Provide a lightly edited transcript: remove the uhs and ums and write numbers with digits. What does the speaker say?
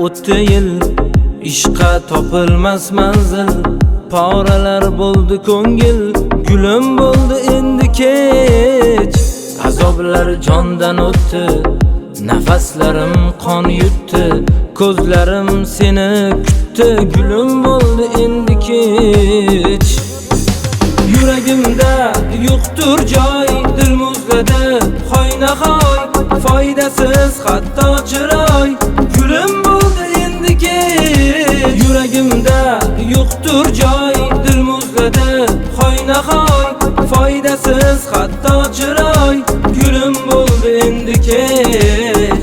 O'tdi yil, ishqa topilmas manzil. Poralar bo'ldi ko'ngil, gulim bo'ldi endi kech. Azoblar jondan o'tdi, nafaslarim qon yutdi, ko'zlarim seni kutdi, gulim bo'ldi endi kech. Yuragimda yo'qtur joy, dil muzladi hoynahoy, foydasiz hatto chiroy, gulim bo'ldi endi kech. Yuragimda yo'qtur joy, dil muzladi hoynahoy, foydasiz hatto chiroy, gulim bo'ldi endi kech.